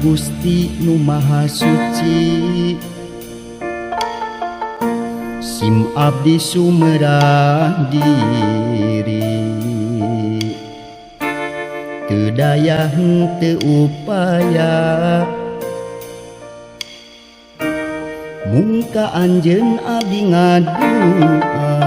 Gusti nu Maha Suci. Sim abdi sumerah diri, teu daya henteu upaya, mung ka anjeun abdi ngadua.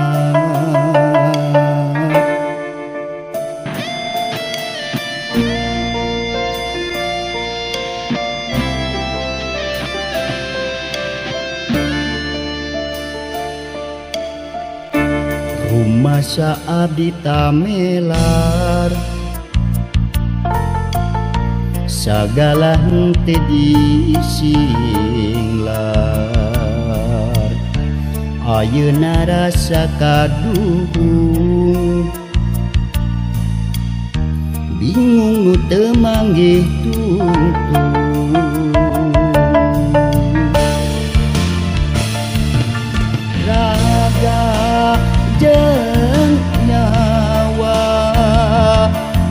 Rumasa abdi tamelar, sagala henteu disinglar. Ayeuna rasa kaduhung, bingung nu teu manggih tungtung. Raga jeung nyawa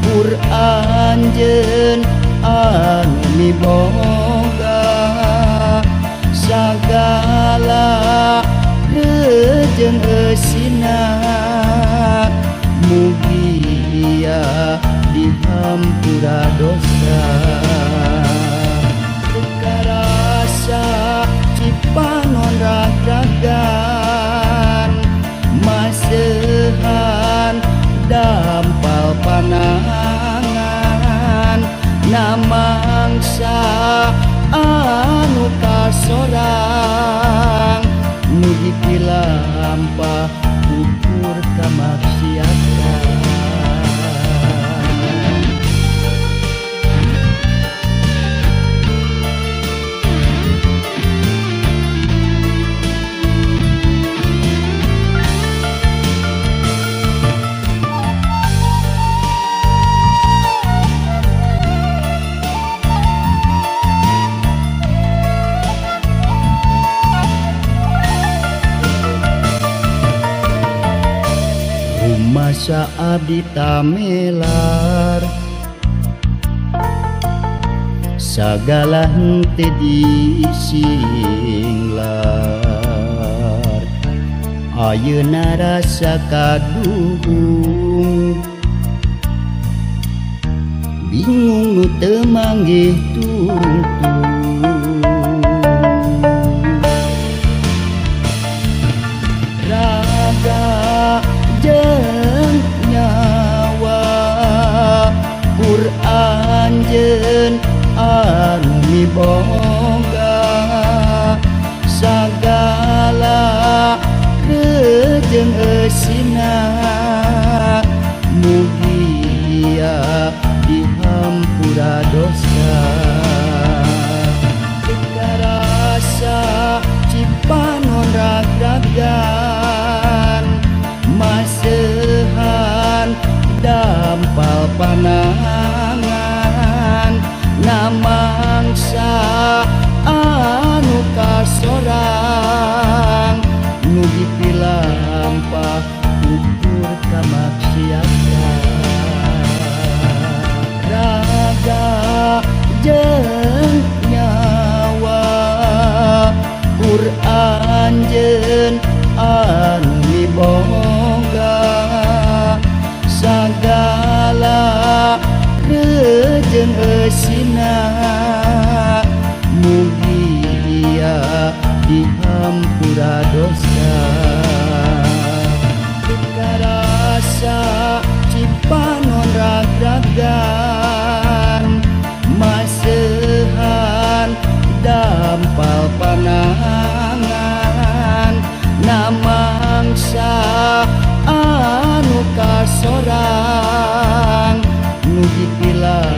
Quran jeung anu miboga, sagala reujeung eusina, mugia dihampura dosa. Teu karasa cipanon ragragan, maseuhan dampal panangan, namangsa anu kasorang, nu dipilampah ukur kamaksiatan. Rumasa abdi tamelar, sagala henteu disinglar. Ayeuna rasa kaduhung, bingung nu teu manggih tungtung. Raga jeung nyawa Quran jeung anu miboga, sagala reujeung eusina, mugia dihampura dosa. Teu karasa cipanon ragragan, maseuhan dampal panangan, namangsa anu kasorang, nu dipilampah ukur kamaksiatan. Raga jeung nyawa Quran jeung anu miboga, sagala reujeung eusina, mugia dihampura dosa. Teu karasa cipanon ragragan, maseuhan dampal panangan, namangsa anu kasorang, nu dipilampah